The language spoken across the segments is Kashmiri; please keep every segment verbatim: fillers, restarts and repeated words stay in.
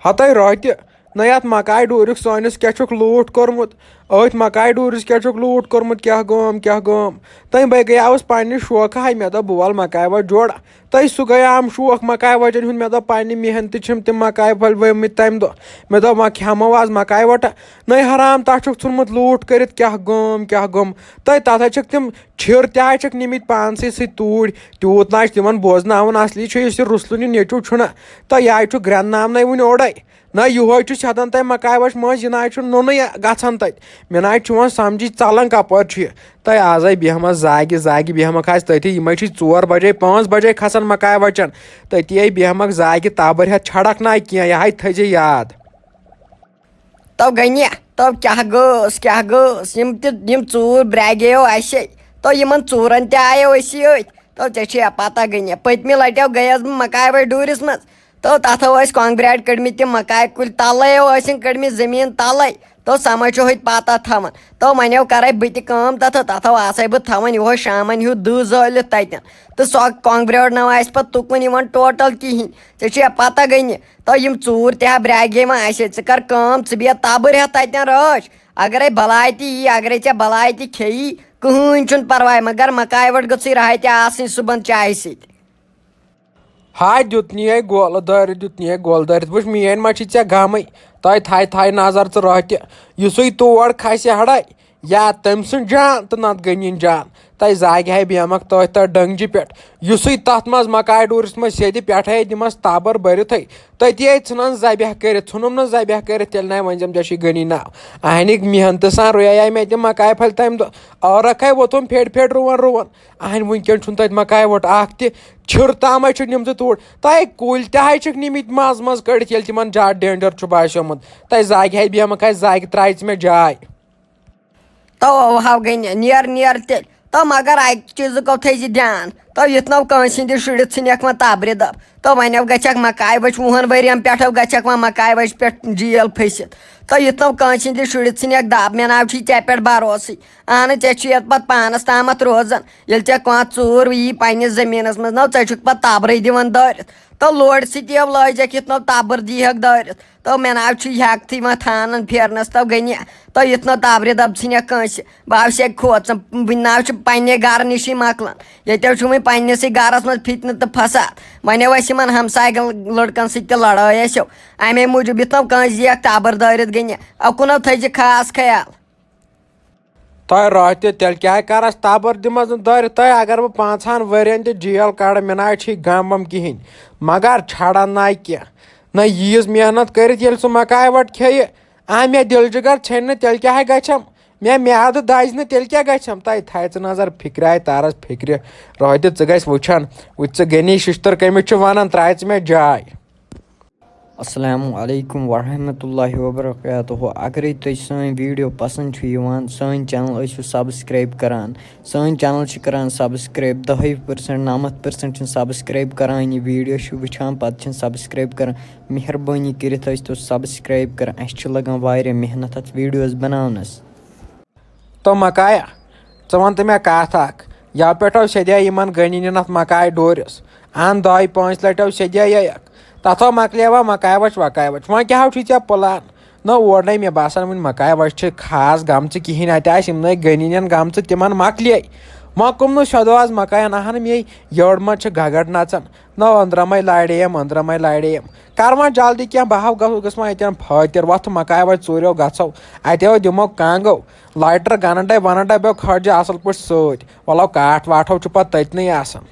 ہتَے راتہِ، نَے اَتھ مکاے ڈوٗرِس سٲنِس کیٛاہ چھُکھ لوٗٹھ کوٚرمُت؟ أتھۍ مکاے ڈوٗرِس کیٛاہ چھُکھ لوٗٹھ کوٚرمُت؟ کیٛاہ گوم، کیٛاہ گوم؟ تٔمۍ بہٕ گٔیاوُس پننہِ شوقہٕ ہاے، مےٚ دوٚپ، بہٕ وَلہٕ مکاے وَچہِ جوڑا۔ تہٕ سُہ گٔیام شوق مکاے وَچَن ہُنٛد، مےٚ دوٚپ، پننہِ محنتہٕ چھِم تِم مکاے پھٔلۍ ؤمٕتۍ تَمہِ دۄہ۔ مےٚ دوٚپ، وۄنۍ کھٮ۪مو آز مکاے وَٹہ۔ نَے حرام، تَتھ چھُکھ ژھُنمُت لوٗٹھ کٔرِتھ، کیٛاہ گوم، کیٛاہ گوم؟ تہٕ تَتھ حظ چھِکھ تِم چھِر تہِ حظ چھِکھ نِمٕتۍ پانسٕے سۭتۍ توٗرۍ۔ تیوٗت نہ حظ چھِ تِمن بوزناوُن، اصلی چھُ یُس یہِ رُسلُن یہِ نیٚچوٗ چھُنہ، تہٕ یہِ حظ چھُ گرٛٮ۪ناونَے وُنہِ اورَے۔ نہ یِہوے چھُ سیٚدان تۄہہِ مکاے وَچہِ منٛز، یہِ نہ حظ چھُ نوٚنُے گژھان تَتہِ۔ مےٚ نہ حظ چھُ وۄنۍ سمجھی ژلان کپٲرۍ چھُ یہِ۔ تۄہہِ آزے بیہمس زاگہِ، زاگہِ بیہمکھ آسہِ تٔتی، یِمے چھِ ژور بجے، پانٛژھ بجے کھسان مکاے وَچن۔ تٔتی ہے بیہمکھ زاگہِ تبٕر ہٮ۪تھ، چھڑکھ نہ کینٛہہ، یہِ ہاے تھٲیزِ یاد۔ تو گٔنہِ، تو کیٛاہ گٔژھ، کیٛاہ گٔژھ؟ یِم تہِ، یِم ژوٗر برٛاگیو اَسے، تو یِمن ژوٗرن تہِ آیو أسی أتھۍ۔ تو ژےٚ چھےٚ پتہ گٔنہِ، پٔتمہِ لٹیو گٔیس بہٕ مکاے وَچہِ ڈوٗرِس منٛز۔ تو تَتھ ٲسۍ کانٛگرِ اَڈِ کٔڑمٕتۍ، تِم مکاے کُلۍ تَلَے ٲسِن کٔڑمٕتۍ زٔمیٖن تَلَے۔ تو سۄ ما چھِ ہوٚتہِ پَتہ تھاوان۔ تو وۄنۍ ٲو کَرَے بہٕ تہِ کٲم تَتھ، تَتھ ٲو آسَے بہٕ تھاوان یِہوٚے شامَن ہیوٗ دٕہ زٲلِتھ تَتٮ۪ن۔ تہٕ سۄ کانٛگرِ اَڈ نہ آسہِ پَتہٕ تُکُن یِوان ٹوٹَل کِہیٖنۍ۔ ژےٚ چھُے پَتہ گٔنہِ۔ تو یِم ژوٗر تہِ ہا برٛاگے وۄنۍ اَسے، ژٕ کَر کٲم، ژٕ بیٚہہ تَبٕر ہٮ۪تھ تَتٮ۪ن رٲچھ۔ اگرے بَلاے تہِ یی، اگرے ژےٚ بَلاے تہِ کھیٚیی، کٕہٕنۍ چھُنہٕ پَرواے، مگر مکاے وَٹ گٔژھٕے راے تہِ آسٕنۍ صُبحن چایہِ سۭتۍ۔ ہا، دیُت نی ہے گولہٕ دٲرِتھ، دیُت نی ہے گولہٕ دٲرِتھ۔ وٕچھ، میٲنۍ ما چھِ ژےٚ غمٕے؟ تۄہہِ تھایہِ، تھایہِ نظر ژٕ راتہِ۔ یُسٕے تور کھسہِ ہڑے، یا تٔمۍ سُنٛد جان تہٕ نتہٕ غنیٖن جان۔ تۄہہِ زاگہِ ہے بیمکھ تٔتھۍ تہٕ ڈٔنٛگجہِ پٮ۪ٹھ۔ یُسٕے تتھ منٛز مکاے ڈوٗرِس منٛز سیٚدِ پٮ۪ٹھے دِمس تبٕر بٔرِتھٕے۔ تٔتی ہے ژھٕنن ذبح کٔرِتھ، ژھُنُم نہٕ ذبح کٔرِتھ، تیٚلہِ نہ ؤنۍ زٮ۪م ژےٚ چھُے غنی ناو۔ اہنِکۍ محنتہٕ سان رُیے مےٚ تِم مکاے پھلۍ تَمہِ دۄہ۔ ٲرکھ ہے ووٚتھُم پھیٚٹۍ پھیٚٹۍ رُوان رُوان۔ اہنۍ وٕنکٮ۪ن چھُنہٕ تَتہِ مکاے وَٹ اکھ تہِ۔ چھِر تامَے چھُکھ نِمژٕ توٗرۍ۔ تۄہہِ کُلۍ تہِ ہَے چھِکھ نِمٕتۍ منٛز منٛز کٔڑِتھ، ییٚلہِ تِمَن زیادٕ danger چھُ باسیومُت۔ تۄہہِ زاگہِ ہَے بیمکھ ہَے زاگہِ ترٛایہِ ژٕ مےٚ جاے۔ تو اوہو گٔے نیر نیر تیٚلہِ۔ تو مگر اَکہِ چیٖزُک تھٲیزِ دیان۔ تو یُتھ نہٕ کٲنٛسہِ ہِنٛدِس شُرِس ژھٕنٮ۪کھ وۄنۍ تَبرِ دَب۔ تو وۄنۍ گژھٮ۪کھ مکاے وَچہِ وُہَن ؤرِین پٮ۪ٹھ گژھٮ۪کھ وۄنۍ مکاے وَچہِ پٮ۪ٹھ جیل پھٔسِتھ۔ تو یُتھ نہٕ کٲنٛسہِ ہِنٛدِس شُرِس ژھٕنٮ۪کھ دَب، مےٚ ناو چھُے ژےٚ پٮ۪ٹھ بروسٕے۔ اہن ژےٚ چھُ یتھ پتہٕ پانس تامتھ روزان۔ ییٚلہِ ژےٚ کانٛہہ ژوٗر یی پننِس زٔمیٖنس منٛز، نہ ژےٚ چھُکھ پتہٕ تبرٕے دِوان دٲرِتھ۔ تہٕ لورِ سۭتۍ یِیو لٲجکھ یُتھ نہٕ تبٕر دیٖہکھ دٲرِتھ۔ تو مےٚ ناو چھُ ہٮ۪کتھٕے وۄنۍ تھانن پھیرنس تو گٔنہِ۔ تو یُتھ نہٕ تبرِ دب ژھٕنٮ۪کھ کٲنٛسہِ۔ بہٕ آسہِ ہا کھوژان، بہٕ ناو چھُ پننہِ گرٕ نِشی مۄکلان۔ ییٚتہِ حظ چھُ وۄنۍ پننِسٕے گرس منٛز فتنہٕ تہٕ فساد۔ وۄنۍ ٲسۍ یِمن ہمسایہِ لڑکن سۭتۍ تہِ لڑٲے اَسیو۔ امے موٗجوٗب یُتھ نہٕ کٲنٛسہِ دیٖہکھ تبٕر دٲرِتھ گٔنہِ۔ اُکُن تھٲیزِ خاص خیال۔ تۄہہِ راتہِ تیٚلہِ کیٛاہ کَرَس تَبٕر دِمَس نہٕ دٲرِتھ تۄہہِ؟ اگر بہٕ پانٛژہَن ؤرِین تہِ جیل کَڑٕ، مےٚ نہ حظ چھُے غم وم کِہیٖنۍ، مگر چھَڑَن نہ کینٛہہ۔ نہ ییٖژ محنت کٔرِتھ ییٚلہِ سُہ مکاے وَٹ کھیٚیہِ، آ، مےٚ دِل جِگر ژھیٚنہِ نہٕ، تیٚلہِ کیٛاہ ہے گژھٮ۪م؟ مےٚ میٛادٕ دَزِ نہٕ، تیٚلہِ کیٛاہ گژھٮ۪م؟ تۄہہِ تھایہِ ژٕ نظر فِکرِ آے تارَس فِکرِ۔ راتہِ ژٕ گژھِ وٕچھَن، وٕچھ ژٕ غنی شِشتٕر کٔمِس چھُ وَنان، ترٛایہِ ژٕ مےٚ جاے۔ السلام علیکم ورحمۃ اللہ وبرکاتہ۔ اگرے تۄہہِ سٲنۍ video پسند چھِ یِوان، سٲنۍ channel ٲسِو subscribe کران۔ سٲنۍ channel چھِ کران subscribe دَہے percent، نَمَتھ percent چھِنہٕ subscribe کران۔ یہِ video چھِ وٕچھان، پتہٕ چھِنہٕ subscribe کران۔ مہربٲنی کٔرِتھ ٲسۍ تو subscribe کران، اَسہِ چھِ لگان واریاہ محنت اَتھ videos بناونس۔ تو مکایا، ژٕ وَن تہٕ مےٚ کَتھ اَکھ۔ یَوٕ پٮ۪ٹھ آو سیٚدے یِمَن غنیٖنٮ۪ن اَتھ مکاے ڈوٗرِس۔ اَن دۄیہِ پانٛژھِ لَٹہِ آو سیٚدے یِکھ۔ تَتھ آو مۄکلیوا مکاے وَچہِ وکاے وَچہِ۔ وۄنۍ کیٛاہ ہو چھُے ژےٚ plan؟ نہ، اور نَے مےٚ باسان وٕنہِ مکاے وَچہِ چھِ خاص گٔمژٕ کِہیٖنۍ۔ اَتہِ آسہِ یِمنٕے غنیٖنٮ۪ن گٔمژٕ، تِمَن مۄکلے۔ وۄنۍ کُمنُے سیوٚدو آز مکایَن، اَہَن مے یٔڑ منٛز چھِ گگر نَژان۔ نہ أنٛدرَمَے لاڑییَم، أنٛدرَمَے لاڑییَم۔ کَر وۄنۍ جلدی کینٛہہ، بہٕ ہاو گژھٕ وۄنۍ اَتٮ۪ن فٲطر، وۄتھ مکاے وَچہِ ژوٗرِو گژھو۔ اَتہِ ہو دِمو کانٛگٕو۔ لایٹر گنڈے ونڈے بیٚو کھڑجہِ اصل پٲٹھۍ سۭتۍ۔ وَلو کاٹھ واٹھ ہو چھُ پتہٕ تٔتنٕے آسان۔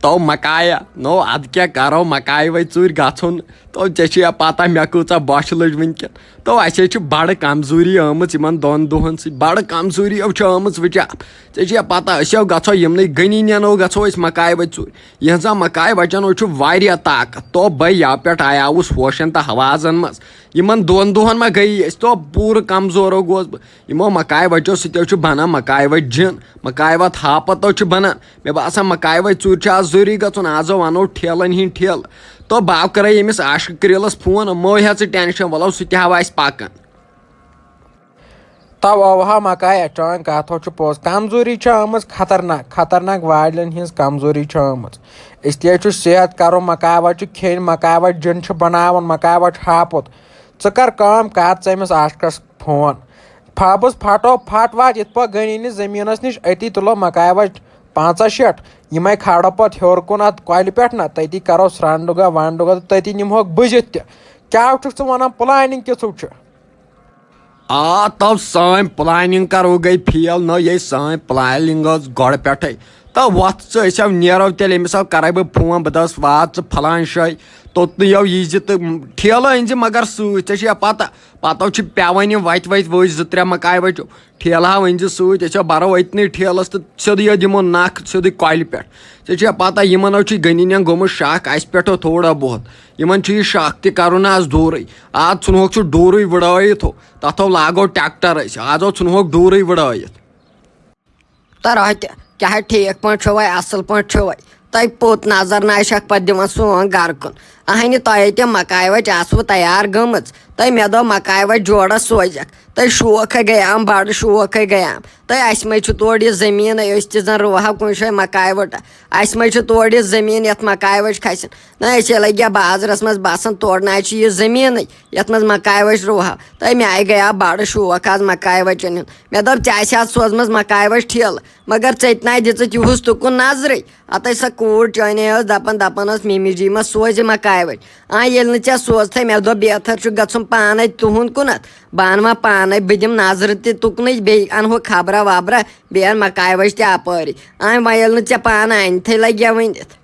تو مکایا، نو ادٕ کیٛاہ کرو، مکاے وَچہِ ژوٗرِ گژھو نہٕ۔ تو ژےٚ چھے یا پتہ مےٚ کۭژاہ بۄچھِ لٔج وٕنکٮ۪ن۔ تو اَسہِ ہے چھِ بڑٕ کمزوری آمٕژ یِمن دۄن دۄہن سۭتۍ، بڑٕ کمزوری ہو چھِ آمٕژ وٕچھان۔ ژےٚ چھے یا پتہ، أسۍ ہو گژھو یِمنٕے غنیٖنٮ۪ن ہو گژھو أسۍ مکاے وَچہِ ژوٗرِ۔ یِہنٛزن مکاے وَچن ہو چھُ واریاہ طاقت۔ تو بے یَوٕ پٮ۪ٹھ آیاوُس ہوشن تہٕ حواسن منٛز۔ یِمن دۄن دۄہن ما گٔیی أسۍ، تو پوٗرٕ کمزورو گوس بہٕ۔ یِمو مکاے وَچو سۭتۍ چھُ بنان مکاے وَچہِ جِن، مکاے وَتھ ہاپت چھُ بنان۔ مےٚ باسان مکاے وَچہِ ژوٗرِ چھُ آز ضروٗری گژھُن، آز وَنو ٹھیلن ہِنٛدۍ ٹھیلہٕ۔ تو بہٕ کرے ییٚمِس عاشق کریٖلس فون، مہٕ ہیٚہ ژٕ tension، وَلو سُہ تہِ ہاوِ اَسہِ پکان۔ تو اوہا مکایا، چٲنۍ کتھ ہو چھِ پوٚز، کمزوری چھِ آمٕژ خطرناک، خطرناک واجلٮ۪ن ہٕنٛز کمزوری چھِ آمٕژ۔ اس لیے چھُ صحت کرُن، مکاے وَچہِ چھُ کھیٚنۍ، مکاے وَچہِ جِن چھُ بناوُن، مکاے وَچہِ چھُ ہاپُت۔ ژٕ کر کٲم، کر ژٕ أمِس عاشقس فون۔ فابس پھٹو پھٹ وتھ یِتھ پٲٹھۍ گٔنی نہٕ زٔمیٖنس نِش، أتی تُلو مکاے وَچہِ پنٛژاہ شیٹھ، یِمے کھالو پتہٕ ہیوٚر کُن اتھ کۄلہِ پٮ۪ٹھ نہ، تٔتی کرو سرٛنٛڈُگا ونٛڈُگا تہٕ تٔتی نِمہوکھ بُزِتھ تہِ۔ کیٛاہ چھُکھ ژٕ ونان، پلاننگ کِژھ چھِ؟ آ، تو سٲنۍ پلاننگ کرو گٔے فیل، نہ یے سٲنۍ پلاننگ ٲس گۄڈٕ پٮ۪ٹھے۔ تو وۄتھ ژٕ، أسۍ آو نیرو تیٚلہِ، أمِس آو کرے بہٕ فون، بہٕ دَپس وات ژٕ فلان جایہِ، توٚتنٕے یو یی زِ تہٕ ٹھیلہٕ أنۍ زِ مگر سۭتۍ، ژےٚ چھےٚ پتہ، پتہٕ چھِ پٮ۪وان یِم وتہِ وتہِ ؤسۍ زٕ ترٛےٚ مکاے وَچہِ، ٹھیلہٕ ہا أنۍ زِ سۭتۍ، أسۍ ہا برو أتنٕے ٹھیلس تہٕ سیوٚدُے یوت دِمو نکھ سیوٚدُے کۄلہِ پٮ۪ٹھ۔ ژےٚ چھےٚ پتہ یِمن ہو چھُ گٔنِنٮ۪ن گوٚمُت شک اَسہِ پٮ۪ٹھ ہو تھوڑا بہت، یِمن چھُ یہِ شک تہِ کرُن آز دوٗرٕے۔ آز ژھُنہوکھ سُہ ڈوٗرٕے وٕڑٲیِتھ ہو، تَتھ ہو لاگو ٹریکٹر أسۍ، آز ہو ژھُنہوکھ ڈوٗرٕے وٕڑٲیِتھ۔ تہٕ راتہِ کیٛاہ ٹھیٖک پٲٹھۍ چھُوَے، اَصٕل پٲٹھۍ چھُوَے؟ تۄہہِ پوٚت نظر نہ چھَکھ پَتہٕ دِوان سون گَرٕ کُن۔ اَہنہِ تۄہے تہِ مکاے وَچہِ آسوٕ تیار گٔمٕژ۔ تۄہہِ مےٚ دوٚپ مکاے وَچہِ جوڑَس سوزٮ۪کھ۔ تۄہہِ شوق ہے گٔیام، بَڑٕ شوق ہے گٔیام۔ تۄہہِ اَسہِ منٛز چھُ تورٕ یہِ زٔمیٖنٕے، أسۍ تہِ زَن رُوہاو کُنہِ جایہِ مکاے وَٹہ۔ اَسہِ منٛز چھُ تورٕ یہِ زٔمیٖن یَتھ مکاے وَچہِ کھَسن۔ نہ، أسۍ ہے لٔگۍ یا بازرَس منٛز بَسان، تورٕ نہ حظ چھِ یہِ زٔمیٖنٕے، یَتھ منٛز مکاے وَچہِ رُوہاو۔ تۄہہِ مےٚ آیہِ گٔیاو بَڑٕ شوق آز مکاے وَچَن ہُنٛد۔ مےٚ دوٚپ، ژےٚ آسہِ ہا سوزمٕژ مکاے وَچہِ ٹھیلہٕ، مگر ژےٚ تہِ نہ دِژٕتھ یِہُس تُکُن نظرٕے۔ اَتَے سۄ کوٗر چٲنۍ ٲس دَپان، دَپان ٲس، "مِمی جی ما سوزِ مکاے وَچہِ؟" آ، ییٚلہِ نہٕ ژےٚ سوزتھَے، مےٚ دوٚپ، بہتر چھُ گژھُن پانَے تُہُنٛد کُنَتھ۔ بہٕ اَنہٕ وۄنۍ پانَے، بہٕ دِمہٕ نظرٕ تہِ تُکنٕے، بیٚیہِ اَنہٕ ہُہ خبرا وبرا، بیٚیہِ اَنہٕ مکاے وَچہِ تہِ اَپٲری۔ آ، وۄنۍ ییٚلہِ نہٕ ژےٚ پانہٕ اَنتھٕے لَگہِ ؤنِتھ۔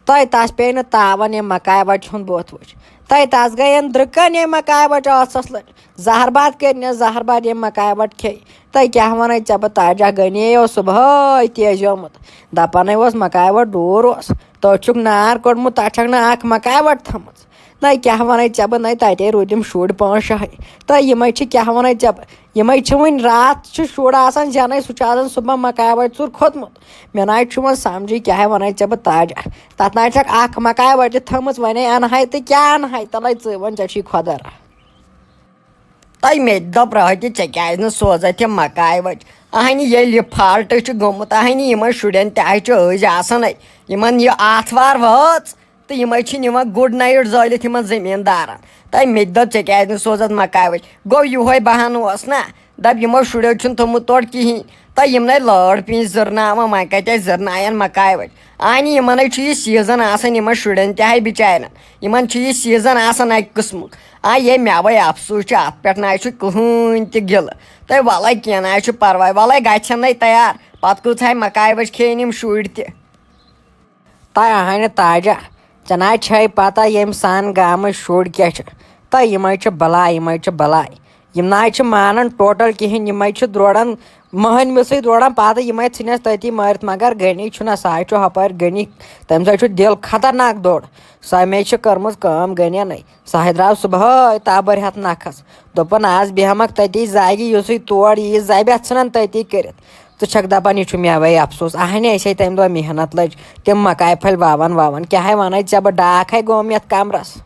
تۄہہِ تَس پیٚیہِ نہٕ تاوَن ییٚمہِ مکاے وَچہِ ہُنٛد بُتھ وٕچھ۔ تۄہہِ تَس گٔیَن درٛکَن ییٚمہِ مکاے وَچہِ ٲسَس لٔج۔ زہر باد کٔرنَس زہر باد ییٚمہِ مکاے وَٹہِ کھیٚیہِ۔ تۄہہِ کیٛاہ وَنَے ژےٚ بہٕ تاجا گٔنے یو صُبحٲے تیزیومُت۔ دَپَنَے اوس مکاے وَٹ ڈوٗر اوس۔ تٔتھۍ چھُکھ نار کوٚڑمُت، تَتھ چھَکھ نہٕ اَکھ مکاے وَٹ تھٲمٕژ۔ نَے کیٛاہ وَنَے ژےٚ بہٕ، نَے تَتے روٗدۍ یِم شُرۍ پانٛژھ شےٚ ہَے۔ تہٕ یِمَے چھِ کیٛاہ وَنَے ژےٚ بہٕ، یِمَے چھِ وٕنۍ راتھ چھُ شُر آسان زٮ۪نَے، سُہ چھُ آسان صُبحن مکاے وَٹہِ ژوٗر کھوٚتمُت۔ مےٚ نہ حظ چھُ وۄنۍ سَمجھٕے کیٛاہ وَنَے ژےٚ بہٕ تاجا۔ تَتھ نہ حظ چھَکھ اَکھ مکاے وَٹہِ تھٲمٕژ، وَنے اَنہٕ ہَے تہٕ کیٛاہ اَنہٕ ہَے، تَلَے ژٕ وۄنۍ ژےٚ چھُے خۄدا را۔ تۄہہِ مےٚ تہِ دوٚپ راتھ تہِ، ژےٚ کیٛازِ نہٕ سوزَتھ یہِ مکاے وَچہِ؟ اَہنہِ ییٚلہِ یہِ فالٹ چھُ گوٚمُت، اَہنہِ یِمَن شُرٮ۪ن تہِ حظ چھُ أزۍ آسان اَتہِ۔ یِمَن یہِ آتھوار وٲژ، تہٕ یِمَے چھِ نِوان گُڈ نایٹ زٲلِتھ یِمَن زٔمیٖندارَن۔ تہٕ مےٚ تہِ دوٚپ، "ژےٚ کیٛازِ نہٕ سوزَتھ مکاے وَچہِ؟" گوٚو یِہوٚے بہانہٕ اوس نا، دَپ، یِمو شُرٮ۪و چھُنہٕ تھوٚمُت تورٕ کِہیٖنۍ۔ تہٕ یِم نَے لٲر پیٖنٛتۍ زٕرناوان، وۄنۍ کَتہِ آسہِ زٕرناوان مکاے وَچہِ؟ اَہنہِ یِمَنَے چھُ یہِ سیٖزَن آسان، یِمَن شُرٮ۪ن تہِ ہَے بِچارٮ۪ن۔ یِمَن چھُ یہِ سیٖزَن آسان اَکہِ قٕسمُک۔ آ، یے مےٚ وَے اَفسوٗس چھُ، اَتھ پٮ۪ٹھ نہ حظ چھُ کٕہٕنۍ تہِ گِلہٕ۔ تہٕ وَلَے کینٛہہ نہ حظ چھُ پَرواے، وَلَے گژھن نَے تیار، پَتہٕ کۭژ ہَے مکاے وَچہِ کھیٚیِن یِم شُرۍ تہِ۔ تۄہہِ اہنہِ تاجہ، ژےٚ نہ چھے پتہ ییٚمہِ سان گامٕکۍ شُرۍ کیٛاہ چھِ؟ تہٕ یِمے چھِ بلاے، یِمے چھِ بلاے۔ یِم نہ چھِ مانان ٹوٹل کِہینۍ، یِمے چھِ دروران مٔہنوِسٕے دروران پتہٕ، یِمے ژھٕنٮ۪س تٔتی مٲرِتھ۔ مگر غنی چھُنہ، سُہ حظ چھُ ہپٲرۍ غنی، تٔمِس حظ چھُ دِل خطرناک دوٚر۔ سۄ مے چھِ کٔرمٕژ کٲم غنیَنٕے۔ سُہ حظ درٛاو صُبحٲے تبٕرۍ ہٮ۪تھ نکھس۔ دوٚپُن، "آز بیٚہمکھ تٔتی زاگہِ، یُسٕے تور یی زبہِ، اَتھ ژھٕنن تٔتی کٔرِتھ۔" ژٕ چھَکھ دَپان، یہِ چھُ مےٚ وَے اَفسوس۔ اَہَنہِ، أسے تَمہِ دۄہ محنت لٔج، تِم مکاے پھٔلۍ وَوان وَوان۔ کیٛاہ ہے وَنَے ژےٚ بہٕ، ڈاکھ ہے گوٚم یَتھ کَمرَس۔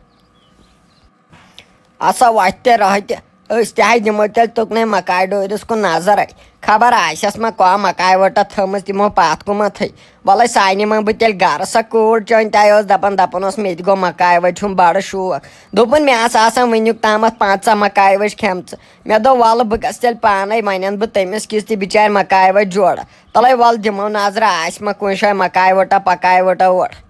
اَسا وَتہِ تہِ راہہِ تہِ، أسۍ تہِ ہے دِمو تیٚلہِ تُکنُے مکاے ڈوٗرِس کُن نظرَے۔ خبر آسٮ۪س ما کانٛہہ مکاے وَٹا تھٲومٕژ تِمو پَتھ کُمَتھٕے۔ وَلَے سانہِ منٛز بہٕ تیٚلہِ گَرٕ، سۄ کوٗر چٲنۍ تہِ آیہِ ٲس دَپان، دَپان اوس، "مےٚ تہِ گوٚو مکاے وَٹہِ ہُنٛد بَڑٕ شوق۔" دوٚپُن، "مےٚ آسہٕ آسان وٕنیُک تامَتھ پنٛژاہ مکاے وَچہِ کھٮ۪مژٕ۔" مےٚ دوٚپ، "وَلہٕ بہٕ گژھٕ تیٚلہِ پانَے، وۄنۍ اَنہٕ بہٕ تٔمِس کِژھ تہِ بِچارِ مکاے وَچہِ جوڑٕ۔ تَلَے وَلہٕ دِمو نظرہ، آسہِ ما کُنہِ جایہِ مکاے وَٹا پکاے وَٹا اورٕ۔"